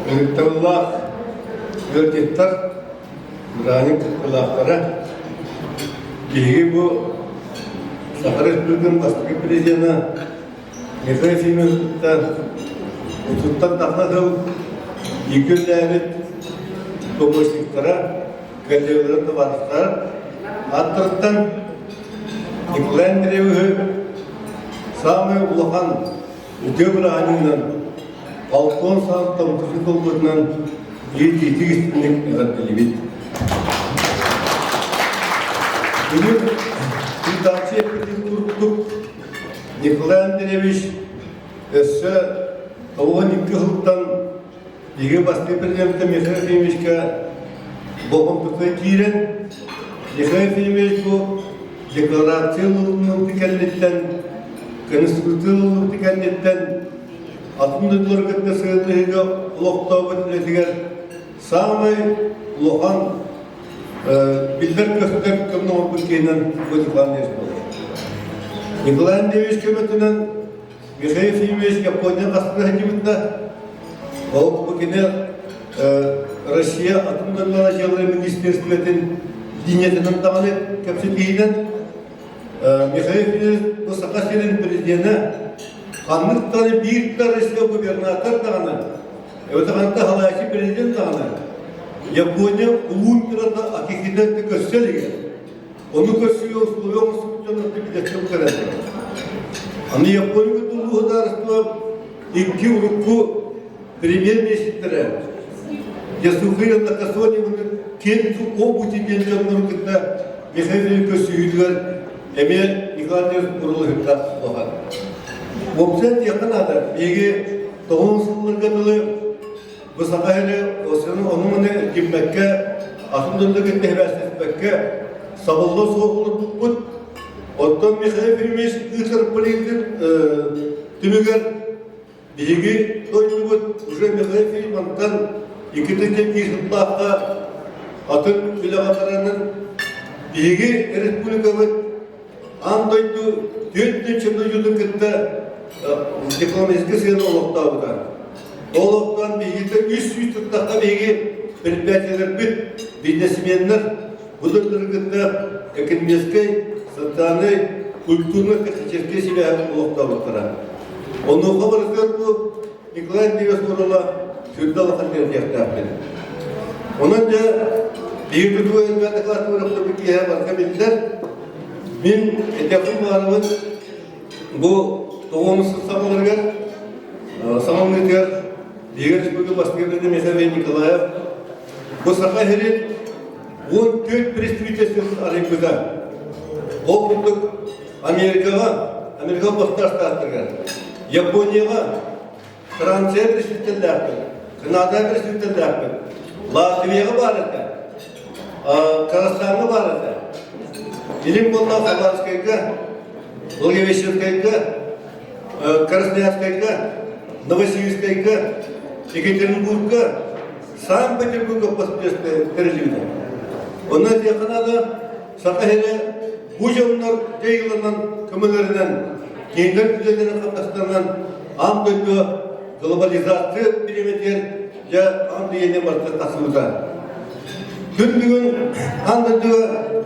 Ытыктабыллаах ыалдьыттар, бырааһынньык кыттыылаахтара, биһиги бу Саха Республикатын бастакы президена Михаил Ефимовичтан отуттан тахса сыл бииргэ үлэлээбит помощниктара, коллегалара, табаарыстара ааттарыттан Николай Андреевиһы саамай улахан үтүө бырааһынньыгынан Алтон саантан тутуу тылбытынан иитиитик истиҥник эҕэрдэлиибит. Бүгүн ыытааччы эппитин курдук Николай Андреевич өссө 92 сылтан Биһиги бастакы президенты Михаил Ефимовичка болҕомтотугар киирэн, Михаил Ефимович бу декларация ылыллыбыт кэнниттэн, Конституция ылыллыбыт кэнниттэн атын дойдулары кытта сыһыаннаһыыга олохтообут үлэтигэр саамай улахан биллэр-көстөр көмө оҥорбут киһинэн Николай Андреевич буолар. Николай Андреевич көмөтүнэн Михаил Ефимович Япония хастыы сылдьыбыт да, ол бу кини Россия атын дойдулара дьыалаларын министерствотын линиятынан даҕаны кэпсэтиинэн Михаил Ефимович бу Саха сирин президенэ ханнык даҕаны биир да Россия губернатор даҕаны, эбэтэр ханнык да салайааччы президент даҕаны Япония улуу императора Акихито көрсө илигэ. Ону көрсүү условия оҥостубут дьон билэччи кэлэн Аны Япония улуу судаарыстыба икки урукку премьер-министрэ Ясухио Накасони Кенцу Обути диэн дьоннору кытта Михаил көрсүһүүтүгэр эмиэ Николай Андреевич урулуһуктаах улахан. Уопсайан диэххэ наада, биһиги тоҕус сылларга дылы Бу саха сирэ ону-маны эргиммэккэ, атын дойду кытта сибээстэспэккэ, сабылла суох олорбуппут. Оттон Михаил Ефимович ыытар политикатын түмүгэр биһиги дойдубут уже Михаил Ефимович мантан 2001 сыллаахха атын үлэҕэ баранын биһиги республикабыт Аан дойду 4 дойдутун кытта дипломатическай сыһыаны олохтообута. Ол олохтоон биһигитэ 300 туттахха биһиги предприятиелэрбит, бизнесменнэр бу дойдулары кытта экономическай, социальнай, культурно-техническэй сибээһи олохтообуттара. Онуоха барытыгар бу Николай Андреевич оруола сүрдэ улахан диэхтээхпин. Онон дьэ, биһиги тутуу элбэх дакылааттыыр киэһэ барыта биллэр. Мин этиэхпин баҕарабын, бу тоҕуонус саҕаларыгар, саҥалыытыгар биһиги республика бастакы президент Михаил Николаев бу Саха сирин 14 представительствотын арыйбыта. Ол курдук Америкаҕа, Америка Холбоһуктаах Штаттарыгар, Японияҕа, Франция представителлээхпит, Канада представителлээхпит, Латвияҕа баар этэ, Казахстаҥҥа баар этэ, Илин буолла Хабаровскайга, Благовещенскайга, Красноярскайга, Новосибирскайга, Екатеринбургка, Санкт-Петербурга тэриллибитэ. Онно этиэххэ наада, Саха сирэ бу дьоннор дьайыыларынан көмөлөрүнэн, кинилэр үлэлэрин хамнастарынан аан дойдуга глобализация бириэмэтигэр дьэ аан дойду барыта тахсыбыта. Күн бүгүн аан дойдуга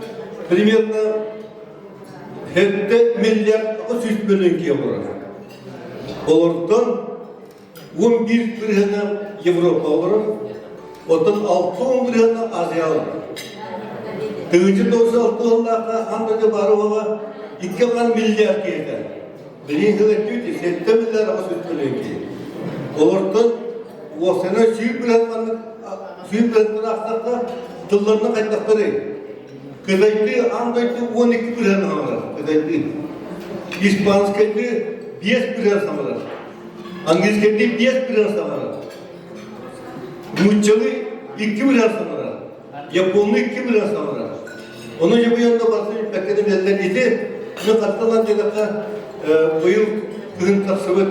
примерно 7 миллиард 300 миллион киһи олорор. Олортон 11 бырыһыана Европа олорор, оттон 60 бырыһыана Азия олорор. Тыһыынча тоҕус алта сыллаахха аан дойду баара буола 2,5 миллиард киһитэ. Билигин сыл өттүт 7 миллиард 8 миллион киһи. Олортон уопсайынан сүүс бырыһыан маннык сүүс бырыһыан аахтахха тылларынан хайдахтарый? Кытайдыы аан дойду 12 бырыһыан саҥарар. Кытайдыы. Испанскайдыы 5 бырыһыан саҥарар. Английскайдыы 5 бырыһыан саҥарар. Нууччалыы 2 бырыһыан саҥарар. Японнуу 2 бырыһыан саҥарар. Ону дьобуйан да барытын билбэккэ да билэллэр. Ити мин хатталан диэтэххэ быйыл кыһын тахсыбыт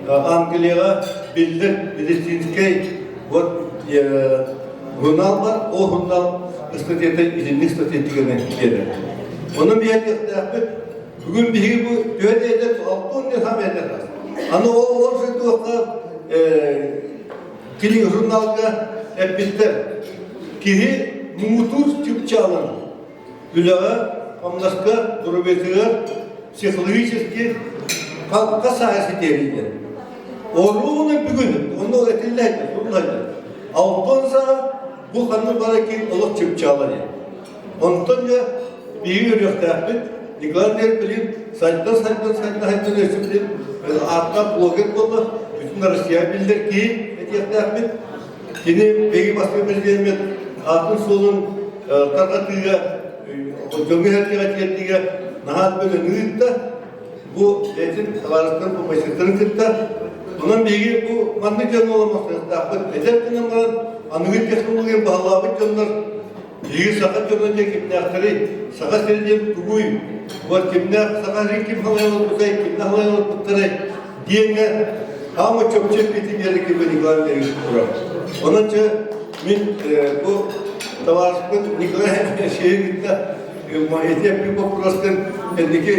Англияҕа биллэр медицинскэй вот журнал бар, ол журнал ыстатыйата итинник статистиканы биэрэр. Онон биһиэхтээхпит Бүгүн биһиги бу төһө диэтэр 60 диэн хаам этэр. Аны ол ол туохха. Кини журналга эппиттэр, киһи муҥутуур чыпчаалын үлэҕэ, хамнаска, доруобуйатыгар психологически халка сааһа ситиэриллэр. Оруобуна бүгүн, онно этиллээйдэ, суруллайда. Алтан саа бу ханнык бара ким олох чыпчаала диэн. Онтон дьэ биһиги үөрүөхтээхпит Николай Андреевич билигин сайдан сайдан сайдан сайдан өссө билин ааттаах блогер буолла, бүтүн Россия биллэр киһи этиэхтээхпит. Кини биһиги бастакы президеммит аатын-суолун тарҕатыыга, дьоҥҥо сэргэҕэ тиэрдиигэ наһаа бөлөҥү ыытта. Бу бэйэтин табаарыстарын, помощниктарын кытта. Онон биһиги бу маннык дьон буоламмахтаахпыт. Эдэр гынан баран аныгы технология баһылаабыт дьоннор Биһиги саха дьоно диэн кимнээхтэрий? Саха сирэ диэн тугуй? Вот кимнээх саха сирин ким халайан олорбутай, кимнээх халайан олорбуттарай диэҥҥэ хаама чопчу эппитин биэрэ Николай Андреевич турар. Онон чэ мин бу табаарыспыт Николай Алексеевич кытта эти эппит боппуруостан кэнники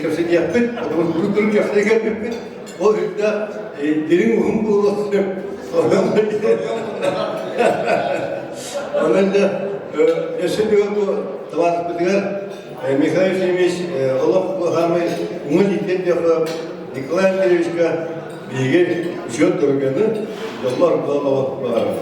кэпсэтиэхпит, потому что урут кэпсэтэ кэлбиппит. Ол үрдэ дириҥ уһун буолуох сөп. Онон да өссө төгүл бу табаарыспытыгар Михаил Ефимович олох хаамай уҥа иитиэн диэххэ Николай Андреевичка биһиги учуот доруобуйаны дьоллор буолан баҕарабыт.